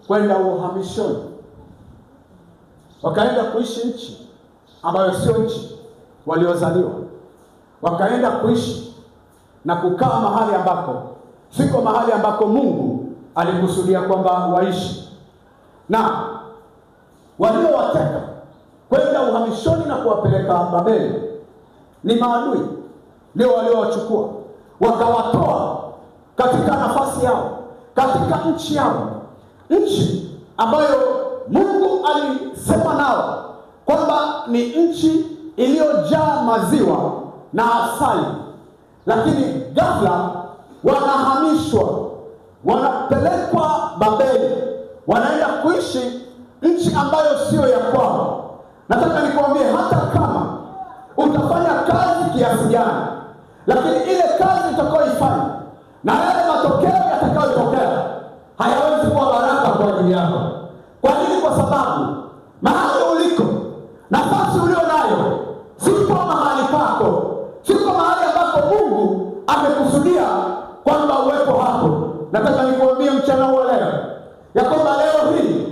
kwenda uhamishoni, wakaenda kuishi nchi ambayo sio nchi waliozaliwa, wakaenda kuishi na kukaa mahali ambako siko mahali ambako Mungu alikusudia kwamba waishi. Na waliowateka kwenda uhamishoni na kuwapeleka Babeli ni maadui, ndio waliowachukua wakawatoa katika nafasi yao, katika nchi yao, nchi ambayo Mungu alisema nao kwamba ni nchi iliyojaa maziwa na asali. Lakini ghafla wanahamishwa, wanapelekwa Babeli, wanaenda kuishi nchi ambayo sio ya kwao. Nataka nikwambie, hata kama utafanya kazi kiasi gani, lakini ile kazi utakayoifanya na yale matokeo yatakayotokea hayawezi kuwa baraka kwa ajili yako. Kwa nini? Kwa sababu mahali uliko, nafasi ulio nayo, siko mahali pako, siko mahali ambapo Mungu amekusudia kwamba uwepo hapo. Nataka nikuambie mchana huu leo ya kwamba leo hii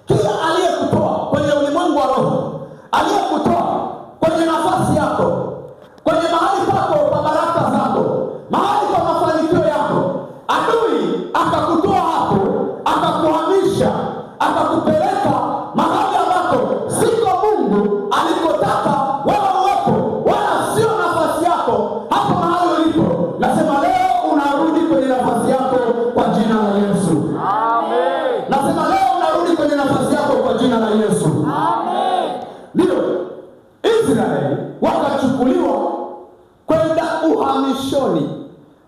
kila aliyekutoa kwenye ulimwengu wa roho, aliyekutoa kwenye nafasi yako, kwenye mahali pako pa baraka zako, mahali pa mafanikio yako, adui akakutoa hapo, akakuhamisha, akakupeleka mahali ambako siko Mungu alikotaka wewe uwepo, wala sio nafasi yako hapo mahali ulipo. Nasema leo unarudi kwenye nafasi yako kwa jina la Yesu. Amen. Nasema leo unarudi kwenye nafasi yako kwa jina la Yesu. Amen. Ndio Israeli wakachukuliwa kwenda uhamishoni,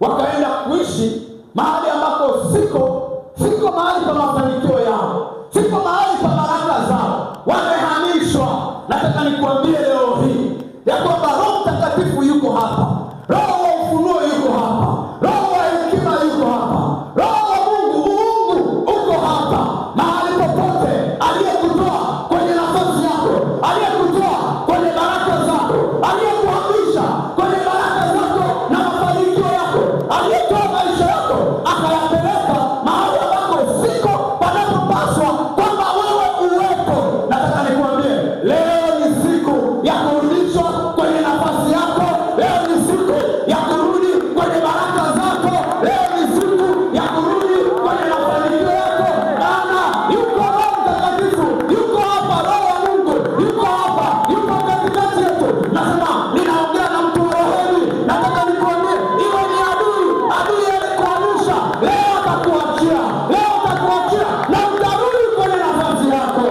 wakaenda kuishi mahali ambako siko mahali pa mafanikio yao, siko mahali pa baraka zao, wamehamishwa. Nataka nikuambie leo hii ya kwamba Roho Mtakatifu yuko hapa, Roho wa ufunuo yuko hapa, Roho wa hekima yuko hapa, Roho wa Mungu, uungu uko hapa. Mahali popote aliyekutoa kwenye nafasi yako, aliyekutoa kwenye baraka zako, aliyekuhamisha kwenye baraka zako na mafanikio yako, aliyetoa maisha yako akayapeleka mahali ambako siko panapopaswa kwamba wewe uwepo. Nataka nikuambie leo ni siku ya kurudishwa kwenye nafasi yako. Leo ni siku ya kurudi kwenye baraka zako. Leo ni siku ya kurudi kwenye mafanikio yako. Maana yuko Roho Mtakatifu, yuko hapa, Roho wa Mungu yuko hapa, yuko katikati yetu. Nasema ninaongea na mtu wa rohoni. Nataka nikuambie, iwe ni adui, adui alikuhamisha, leo atakuachia, leo atakuachia na utarudi kwenye nafasi yako.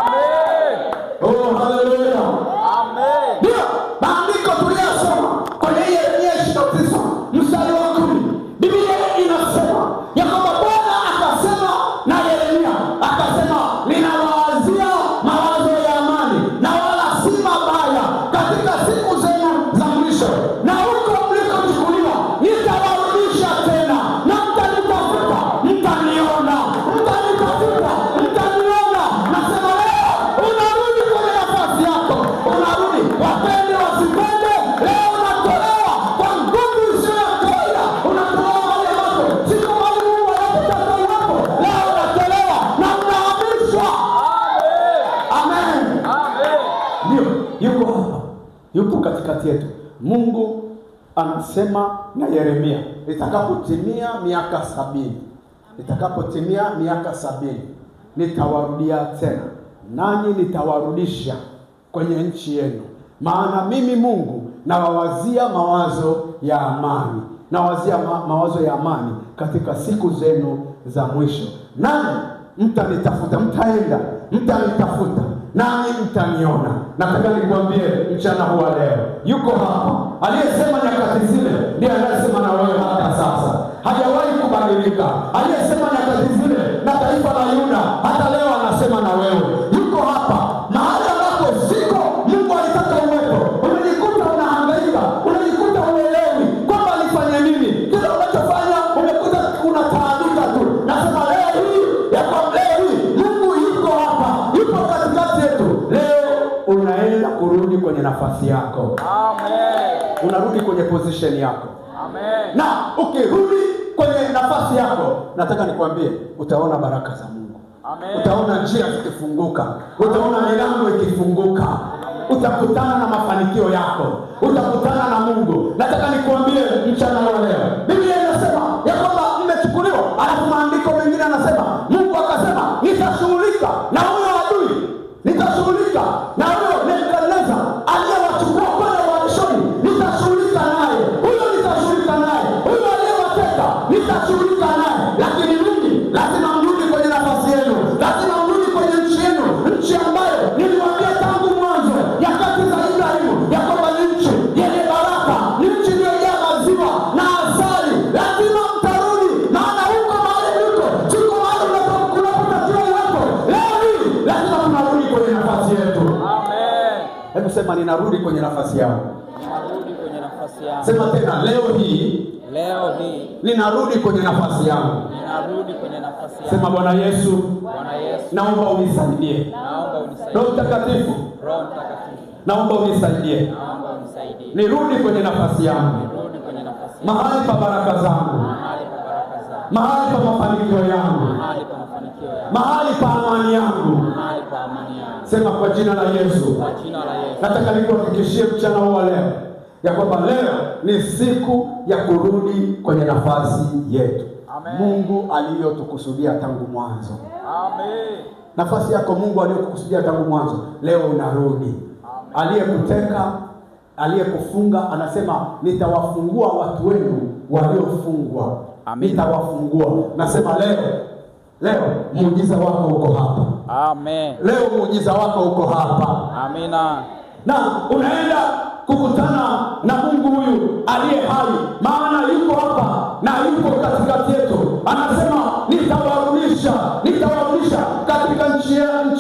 Amen. Oh, haleluya! Amen. Ndio maandiko tuliyosoma kwenye Yeremia 29 mstari wa 10, Biblia inasema ya kwamba Bwana akasema na Yeremia akasema, ninawawazia mawazo ya amani na wala si mabaya, katika siku zenu za mwisho, na huko mlikochukuliwa nitawarudisha tena, na mtanitafuta mtaniona, mtanitafuta mtaniona. Nasema leo unarudi kwenye nafasi yako, unarudi, wapende wasipende, leo unatolewa kwa nguvu isiyo ya kawaida, unatolewa mahali ambapo siko mahali Mungu anapotaka uwepo. Leo unatolewa na unahamishwa. Amen. Amen. Amen. Ndio, yuko hapa, yupo katikati yetu. Mungu anasema na Yeremia, itakapotimia miaka 70, itakapotimia miaka 70 nitawarudia tena, nanyi nitawarudisha kwenye nchi yenu, maana mimi Mungu nawawazia mawazo ya amani, nawazia mawazo ya amani katika siku zenu za mwisho, nanyi mtanitafuta, mtaenda, mtanitafuta nanyi mtaniona. Nataka nikuambie mchana huu wa leo, yuko hapa aliyesema nyakati zile, ndiye anayesema na wewe hata sasa. Hajawahi kubadilika. Aliyesema nyakati zile na taifa la Yuda, hata leo anasema na wewe. Yuko hapa mahali ambapo siko Mungu alitaka uwepo. Umejikuta unahangaika, unajikuta uelewi kwamba nifanye nini. Kila unachofanya umekuta unataabika tu. Nasema leo hii ya kwa leo hii Mungu yuko hapa, yupo katikati yetu. Leo unaenda kurudi kwenye nafasi yako. Amen. Unarudi kwenye position yako. Amen. Na ukirudi kwenye kwenye nafasi yako, nataka nikwambie, utaona baraka za Mungu. Amen. Utaona njia zikifunguka, utaona milango ikifunguka, utakutana na mafanikio yako, utakutana na Mungu. Nataka nikuambie mchana wa leo, Biblia inasema ya kwamba mmechukuliwa, alafu maandiko mengine anasema Mungu akasema nitashughulika na huyo adui, nitashughulika na huyo Nebukadneza aliyewachukua kwenda uhamishoni, nitashughulika naye huyo, nitashughulika naye huyo aliyewateka, nitashughulika naye. Lakini ninyi lazima mrudi kwenye nafasi yenu, lazima mrudi kwenye nchi yenu, nchi ambayo niliwaambia tangu mwanzo, nyakati za Ibrahimu, ya kwamba ni nchi yenye baraka, ni nchi iliyojaa maziwa na asali. Lazima mtarudi, maana huko mahali mliko siko mahali unapotakiwa uwepo. Leo hii lazima tunarudi kwenye nafasi yetu. Amen. Hebu sema, ninarudi kwenye nafasi yangu. Ninarudi kwenye nafasi yangu. Sema tena, leo hii Leo hii ninarudi kwenye nafasi yangu. ninarudi kwenye nafasi yangu. Sema, Bwana Yesu, Bwana Yesu, naomba unisaidie. naomba unisaidie. Roho Mtakatifu, Roho Mtakatifu, naomba unisaidie naomba unisaidie. nirudi kwenye nafasi yangu, Nirudi kwenye nafasi yangu. mahali pa baraka zangu, Mahali pa baraka zangu. mahali pa mafanikio yangu, Mahali pa mafanikio yangu. mahali pa amani yangu. Mahali pa amani yangu. Sema kwa jina la Yesu. Kwa jina la Yesu. Nataka nikuhakikishie mchana huu wa leo ya kwamba leo ni siku ya kurudi kwenye nafasi yetu. Amen. Mungu aliyotukusudia tangu mwanzo. Amen. Nafasi yako Mungu aliyokukusudia tangu mwanzo, leo unarudi. Aliyekuteka, aliyekufunga, anasema nitawafungua watu wenu waliofungwa. Amen. Nitawafungua. Nasema leo, leo muujiza wako uko hapa. Amen. Leo muujiza wako uko hapa Amina. na unaenda kukutana na Mungu huyu aliye hai, maana yuko hapa na yuko katikati yetu. Anasema nitawarudisha, nitawarudisha katika nchi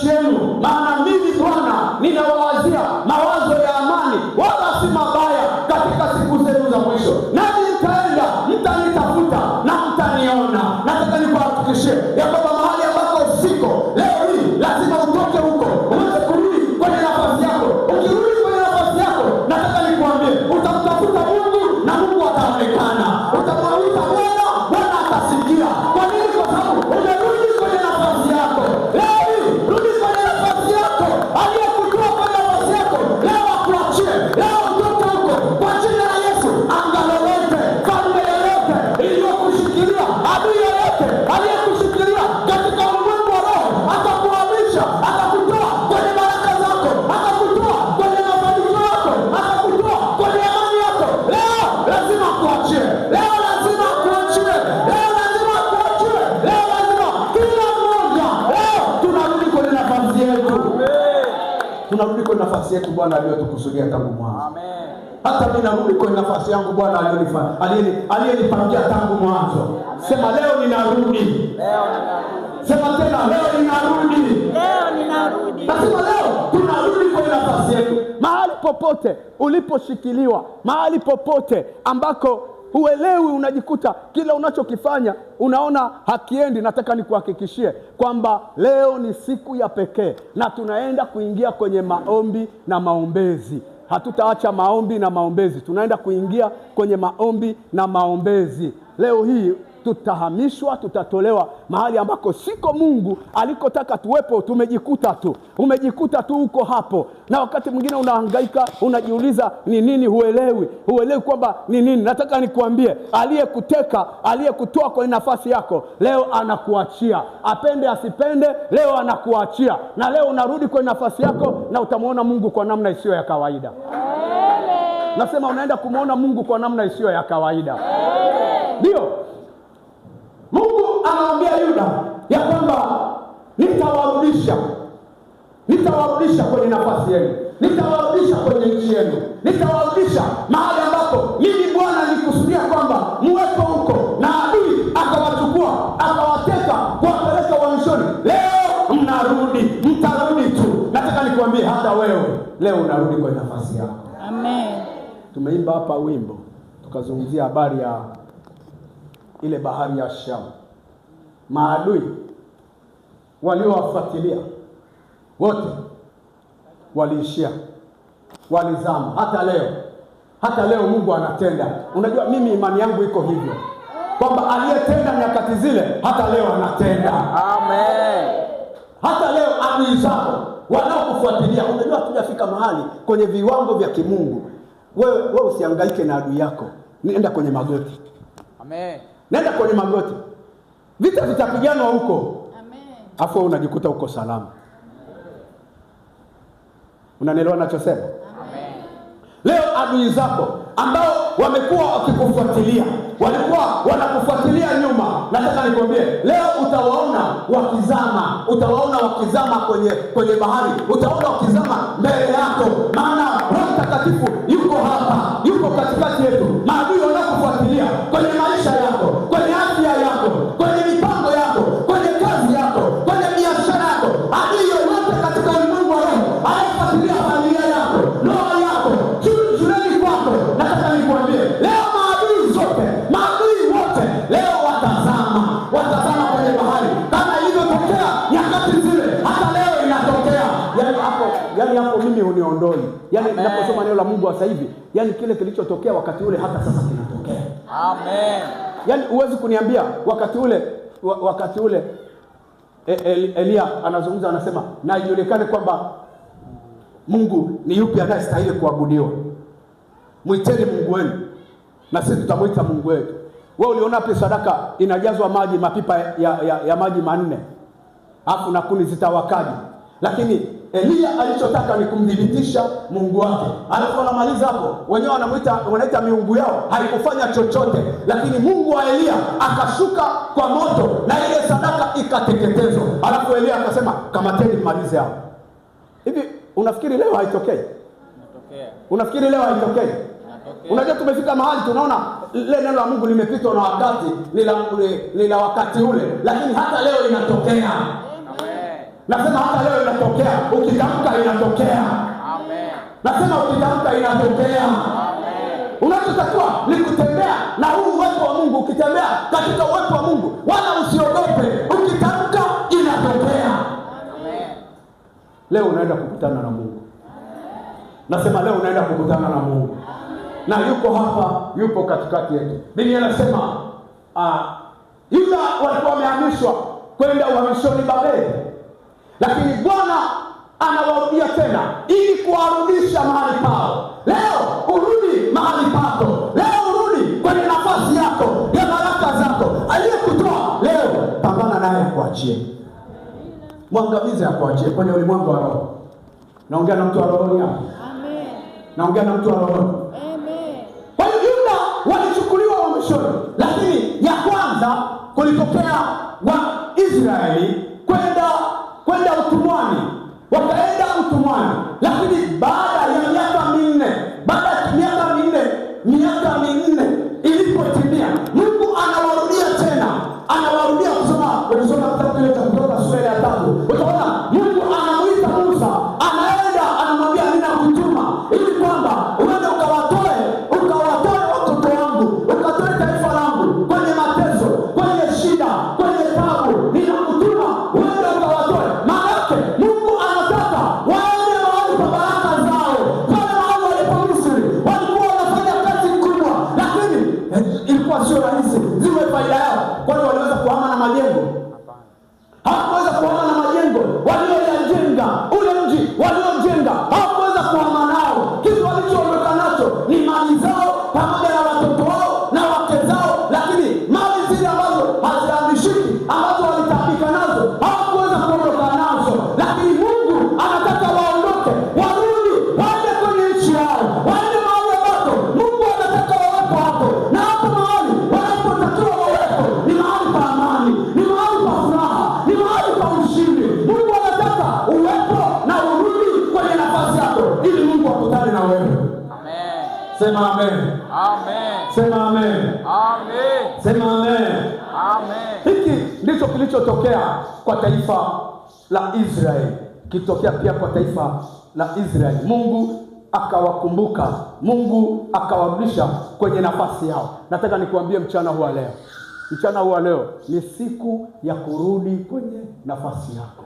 yenu, maana mimi Bwana ninawaazia mawazo ya amani, wala si mabaya, katika siku zenu za mwisho. Nami mtaenda, mtanitafuta na mtaniona. Nataka nikuhakikishie ya kwamba mahali ambako siko leo hii, lazima utoke huko uweze kurudi kwenye nafasi yako. Ukirudi kwenye nafasi yako, nataka nikuambie, utamtafuta Mungu na Mungu ataonekana. Utamwita Bwana, Bwana atasikia. Kwa nini? Kwa sababu umerudi kwenye nafasi yako. Leo hii rudi kwenye nafasi yako. Aliyekutoa kwenye nafasi yako leo akuachie, leo utoke huko kwa jina la Yesu. Anga lolote, falme yoyote iliyokushikilia, adui yoyote aliyekushikilia katika ulimwengu wa roho, atakuhamisha, atakutoa kwenye baraka zako, atakutoa kwenye mafanikio yako, atakutoa kwenye amani yako. Leo lazima akuachie, leo lazima akuachie, leo lazima akuachie, leo lazima kila mmoja, leo tunarudi kwenye nafasi yetu, Amen. tunarudi kwenye nafasi yetu Bwana aliyotukusudia tangu mwanzo. Amen. Hata mimi narudi kwenye nafasi yangu Bwana aliyenipangia tangu mwanzo. Sema leo ninarudi. Leo ninarudi. Sema tena leo ninarudi. Leo ninarudi. Nasema leo tunarudi kwenye nafasi yetu. Mahali popote uliposhikiliwa, mahali popote ambako huelewi, unajikuta kila unachokifanya unaona hakiendi. Nataka nikuhakikishie kwamba leo ni siku ya pekee na tunaenda kuingia kwenye maombi na maombezi. Hatutaacha maombi na maombezi, tunaenda kuingia kwenye maombi na maombezi. Leo hii tutahamishwa, tutatolewa mahali ambako siko Mungu alikotaka tuwepo. Tumejikuta tu, umejikuta tu uko hapo, na wakati mwingine unahangaika, unajiuliza ni nini, huelewi, huelewi kwamba ni nini. Nataka nikuambie, aliyekuteka, aliyekutoa kwenye nafasi yako leo anakuachia, apende asipende, leo anakuachia, na leo unarudi kwenye nafasi yako na utamwona Mungu kwa namna isiyo ya kawaida. Nasema unaenda kumwona Mungu kwa namna isiyo ya kawaida. Ndio Mungu anaambia Yuda ya kwamba nitawarudisha, nitawarudisha kwenye nafasi yenu, nitawarudisha kwenye nchi yenu, nitawarudisha mahali ambapo mimi Bwana nilikusudia kwamba muwepo huko, na adui akawachukua akawateka kuwapeleka uhamishoni. Leo mnarudi, mtarudi tu. Nataka nikuambie hata wewe leo unarudi kwenye nafasi yako. Amen. Tumeimba hapa wimbo tukazungumzia habari ya ile bahari ya Shamu, maadui waliowafuatilia wote waliishia, walizama. Hata leo, hata leo Mungu anatenda. Unajua, mimi imani yangu iko hivyo. Kwamba aliyetenda nyakati zile hata leo anatenda. Amen. Hata leo adui zako wanaokufuatilia, unajua hatujafika mahali kwenye viwango vya kimungu. Wewe usihangaike na adui yako. Nenda kwenye magoti. Amen. Nenda kwenye magoti. Vita vitapiganwa huko. Amen. Afu unajikuta uko salama. Unanielewa ninachosema? Amen. Leo adui zako ambao wamekuwa wakikufuatilia, walikuwa wanakufuatilia nyuma, nataka nikwambie leo utawaona wakizama, utawaona wakizama kwenye bahari, utawaona wakizama mbele yako, maana Roho Mtakatifu yuko hapa, yuko katikati yetu. Maadui wanaokufuatilia kwenye maisha yako, kwenye afya yako, kwenye mipango yako, kwenye kazi yako, kwenye biashara yako, adui yoyote katika ulimwengu wa roho anayefuatilia familia yako, ndoa yako, shuleni kwako, nataka nikwambie leo maadui zote, maadui wote leo watazama kwenye bahari, kama ilivyotokea nyakati zile, hata leo inatokea. Yaani hapo mimi huniondoi. Yaani ninaposoma neno la Mungu sasa hivi, yaani kile kilichotokea wakati ule hata sasa kinatokea. Amen. Yaani huwezi kuniambia wakati ule Elia anazungumza, anasema na ijulikane kwamba Mungu ni yupi anayestahili kuabudiwa. Mwiteni Mungu wenu na sisi tutamuita Mungu wetu. Wewe uliona wapi sadaka inajazwa maji, mapipa ya maji 4, afu na kuni zitawakaje? Lakini Elia alichotaka ni kumdhibitisha Mungu wake. Alafu anamaliza hapo, wenyewe wanaita miungu yao haikufanya chochote, lakini Mungu wa Elia akashuka kwa moto na ile sadaka ikateketezwa. Alafu Elia akasema kamateni mmalize hao. Hivi unafikiri leo haitokei? Inatokea. Unafikiri leo haitokei? Unajua tumefika mahali tunaona ile neno la Mungu limepitwa na wakati, ni la wakati ule, lakini hata leo inatokea. Amen. Nasema hata leo inatokea. Ukitamka inatokea. Amen. Nasema ukitamka inatokea. Amen. Unachotakiwa ni kutembea na huu uwepo wa Mungu. Ukitembea katika uwepo wa Mungu, wala usiogope. Ukitamka inatokea. Amen. Leo unaenda kukutana na Mungu. Nasema leo unaenda kukutana na Mungu. Na yuko hapa, yupo katikati yetu. Biblia inasema Yuda walikuwa wamehamishwa kwenda uhamishoni Babeli, lakini Bwana anawarudia tena ili kuwarudisha mahali pao. Leo urudi mahali pako. Leo urudi kwenye nafasi yako ya baraka zako. Aliyekutoa leo, pambana naye akuachie. Mwangamize akuachie kwenye ulimwengu wa roho. Naongea na mtu wa rohoni hapa. Amen. Naongea na mtu wa rohoni. Amen. Kwa hiyo Yuda walichukuliwa uhamishoni, lakini ya kwanza kulitokea wa Israeli kwenda utumwani. Wakaenda utumwani, lakini baada ya miaka minne, baada ya miaka minne ilipotimia, Mungu anawarudia tena. Anawarudia. Ukisoma kitabu kile cha Kutoka sura ya 3, utaona Mungu anamuita Musa, anaenda anamwambia ninakutuma ili kwamba uende ukawatoe watoto wangu, ukatoe taifa langu kwenye mateso, kwenye shida, kwenye taabu. Ninakutuma uende ukawatoe. Maana yake Mungu anataka waende mahali pa baraka zao. Pale mahali walipo Misri walikuwa wanafanya kazi kubwa, lakini ilikuwa sio rahisi ziwe faida yao. Kwani waliweza kuhama na majengo? Hawakuweza kuhama na majengo walioyajenga, ule mji waliojenga hawakuweza kuhama nao. Kitu walichoondoka nacho ni mali zao pamoja na watoto wao na wake zao, lakini mali zile ambazo hazihamishiki, ambazo walitabika nazo, hawakuweza kuondoka nazo. Lakini Mungu anataka waondoke, warudi, waende kwenye nchi yao, waende mahali ambapo Mungu anataka wawepo hapo. Na hapo mahali wanapotakiwa wawepo ni mahali pa amani, ni mahali pa furaha, ni mahali pa ushindi. Mungu anataka uwepo na urudi kwenye nafasi yako ili Mungu akutane na wewe. Amen. Sema amen. Amen. Sema amen. Amen. Sema amen. Amen. Hiki ndicho kilichotokea kwa taifa la Israeli. Kilitokea pia kwa taifa la Israeli. Mungu akawakumbuka, Mungu akawarudisha kwenye nafasi yao. Nataka nikuambie mchana huu wa leo. Mchana huu wa leo ni siku ya kurudi kwenye nafasi yako.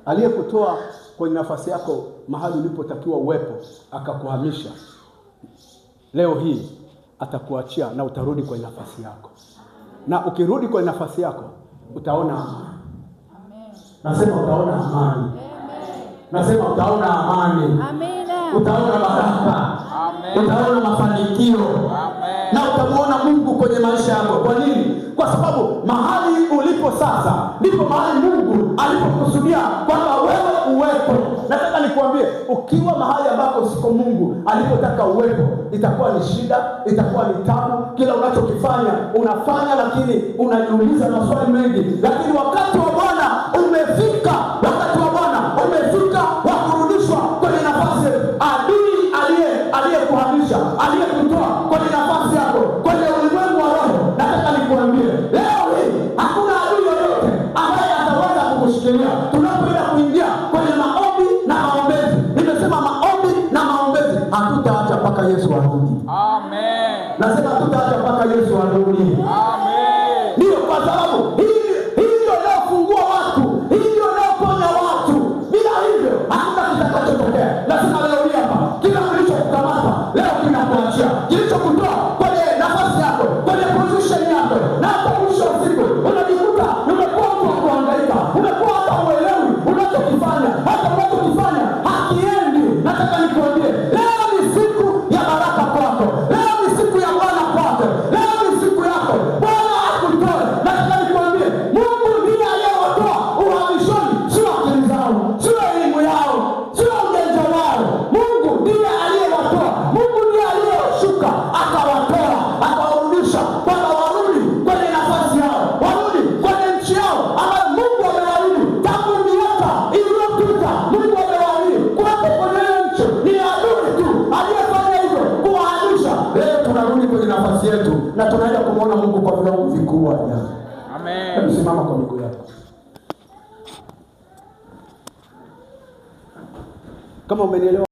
Aliyekutoa kwenye nafasi yako mahali ulipotakiwa uwepo akakuhamisha, leo hii atakuachia na utarudi kwenye nafasi yako, na ukirudi kwenye nafasi yako utaona amani. Nasema utaona amani. Nasema utaona amani. Amina. Utaona baraka. Amen. Utaona mafanikio. Amen. Na utamuona Mungu kwenye maisha yako. Kwa nini? Kwa sababu mahali ulipo sasa ndipo mahali Mungu alipokusudia kwamba wewe uwepo. Nataka nikuambie, ukiwa mahali ambapo siko Mungu alipotaka uwepo, itakuwa ni shida, itakuwa ni tabu. Kila unachokifanya unafanya, lakini unajiuliza maswali mengi. Lakini wakati wa Bwana umefika, wakati wa Bwana umefika wa kurudishwa kwenye nafasi yetu. Adui aliyekuhamisha, aliyekutoa kwenye nafasi yako, kwenye ulimwengu wa roho, nataka nikuambie leo hii hakuna adui yoyote ambaye ataweza kukushikilia. Tunapoenda kuingia kwenye maombi na maombezi, nimesema maombi na maombezi, hatutaacha mpaka Yesu arudi. Amen. Nasema hatutaacha mpaka Yesu arudi. Amen. Ndiyo, kwa sababu hii ndio inayofungua watu, hii ndio inayoponya watu. Bila hivyo hakuna kitakachotokea. Nasema leo hii hapa, kila kilichokukamata leo kinakuachia, kilichokutoa kwenye nafasi yako, kwenye position yako, na hata mwisho wa siku unajikuta umekuwa mtu wa kuhangaika, umekuwa hata uelewi unachokifanya, hata unachokifanya hakiendi. Nataka nikuambie leo ni siku ya baraka kwako, leo ni siku ya Bwana kwako, leo ni siku yako Bwana akutoe. Nataka nikuambie, Mungu ndiye aliyewatoa uhamishoni, sio akili zao, sio elimu yao, sio ujanja wao. Mungu ndiye aliyewatoa, Mungu ndiye aliyewashuka akawatoa, akawarudisha kwamba warudi kwenye nafasi yao, warudi kwenye nchi yao ambayo Mungu amewaahidi tangu miaka iliyopita. Mungu amewaahidi kuwepo kwenye hiyo nchi. Ni adui tu aliyefanya hivyo kuwahamisha. Leo tunarudi kwenye nafasi yetu na tunaenda kumwona Mungu kwa viwango vikubwa ajabu. Amen. Hebu simama kwa miguu yako. Kama umenielewa.